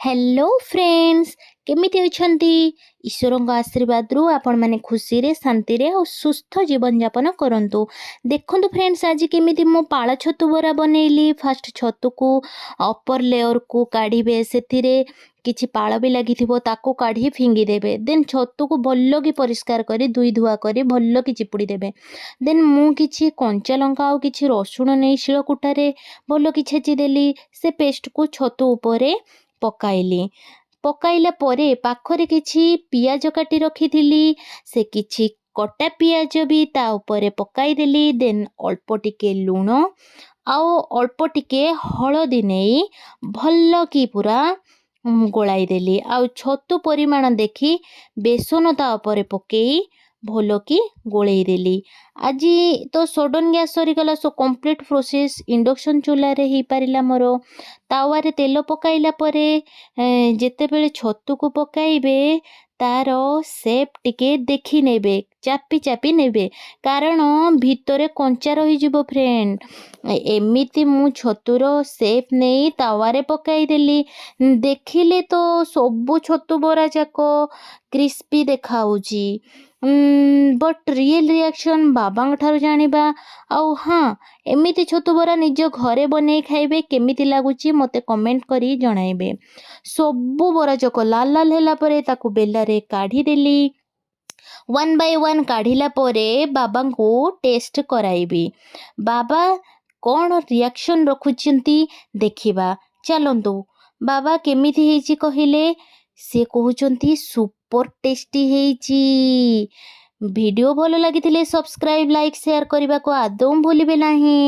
Hello friends, କେମିତି ଅଛନ୍ତି? ଈଶ୍ୱରଙ୍କ ଆଶୀର୍ବାଦରୁ ଆପଣମାନେ ଖୁସିରେ, ଶାନ୍ତିରେ ଆଉ ସୁସ୍ଥ ଜୀବନଯାପନ କରନ୍ତୁ। ଦେଖନ୍ତୁ ଫ୍ରେଣ୍ଡସ୍, ଆଜି କେମିତି ମୁଁ ପାଳ ଛତୁ ବରା ବନେଇଲି। ଫାଷ୍ଟ ଛତୁକୁ ଅପର ଲେୟରକୁ କାଢ଼ିବେ, ସେଥିରେ କିଛି ପାଳ ବି ଲାଗିଥିବ, ତାକୁ କାଢ଼ି ଫିଙ୍ଗିଦେବେ। ଦେନ୍ ଛତୁକୁ ଭଲକି ପରିଷ୍କାର କରି ଧୋଇ ଧୁଆ କରି ଭଲକି ଚିପୁଡ଼ି ଦେବେ। ଦେନ୍ ମୁଁ କିଛି କଞ୍ଚା ଲଙ୍କା ଆଉ କିଛି ରସୁଣ ନେଇ ଶିଳକୁଟାରେ ଭଲକି ଛେଚିଦେଲି। ସେ ପେଷ୍ଟକୁ ଛତୁ ଉପରେ ପକାଇଲି। ପକାଇଲା ପରେ ପାଖରେ କିଛି ପିଆଜ କାଟି ରଖିଥିଲି, ସେ କିଛି କଟା ପିଆଜ ବି ତା ଉପରେ ପକାଇଦେଲି। ଦେନ୍ ଅଳ୍ପ ଟିକେ ଲୁଣ ଆଉ ଅଳ୍ପ ଟିକେ ହଳଦୀ ନେଇ ଭଲକି ପୁରା ଗୋଳାଇଦେଲି। ଆଉ ଛତୁ ପରିମାଣ ଦେଖି ବେସନ ତା ଉପରେ ପକାଇ ଭଲକି ଗୋଳେଇଦେଲି। ଆଜି ତ ସଡ଼ନ୍ ଗ୍ୟାସ୍ ସରିଗଲା, ସୋ କମ୍ପ୍ଲିଟ୍ ପ୍ରୋସେସ୍ ଇଣ୍ଡକ୍ସନ୍ ଚୁଲାରେ ହେଇପାରିଲା ମୋର। ତାୱାରେ ତେଲ ପକାଇଲା ପରେ ଯେତେବେଳେ ଛତୁକୁ ପକାଇବେ, ତାର ସେପ୍ ଟିକେ ଦେଖି ନେବେ, ଚାପି ଚାପି ନେବେ, କାରଣ ଭିତରେ କଞ୍ଚା ରହିଯିବ। ଫ୍ରେଣ୍ଡ, ଏମିତି ମୁଁ ଛତୁର ସେପ୍ ନେଇ ତାୱାରେ ପକାଇଦେଲି। ଦେଖିଲେ ତ ସବୁ ଛତୁ ବରା ଯାକ କ୍ରିସ୍ପି ଦେଖାଉଛି, ବଟ୍ ରିଏଲ୍ ରିଆକ୍ସନ୍ ବାବାଙ୍କ ଠାରୁ ଜାଣିବା। ଆଉ ହଁ, ଏମିତି ଛତୁ ବରା ନିଜ ଘରେ ବନେଇ ଖାଇବେ, କେମିତି ଲାଗୁଛି ମୋତେ କମେଣ୍ଟ କରି ଜଣାଇବେ। ସବୁ ବରା ଯାକ ଲାଲ ଲାଲ ହେଲା ପରେ ତାକୁ ବେଲାରେ କାଢ଼ିଦେଲି। ୱାନ୍ ବାଇ ୱାନ୍ କାଢ଼ିଲା ପରେ ବାବାଙ୍କୁ ଟେଷ୍ଟ କରାଇବି। ବାବା କ'ଣ ରିଆକ୍ସନ୍ ରଖୁଛନ୍ତି ଦେଖିବା ଚାଲନ୍ତୁ। ବାବା, କେମିତି ହେଇଛି କହିଲେ? ସେ କହୁଛନ୍ତି ସୁପର ଟେଷ୍ଟି ହେଇଛି। ଭିଡ଼ିଓ ଭଲ ଲାଗିଥିଲେ ସବସ୍କ୍ରାଇବ୍, ଲାଇକ୍, ସେୟାର କରିବାକୁ ଆଦୌ ଭୁଲିବେ ନାହିଁ।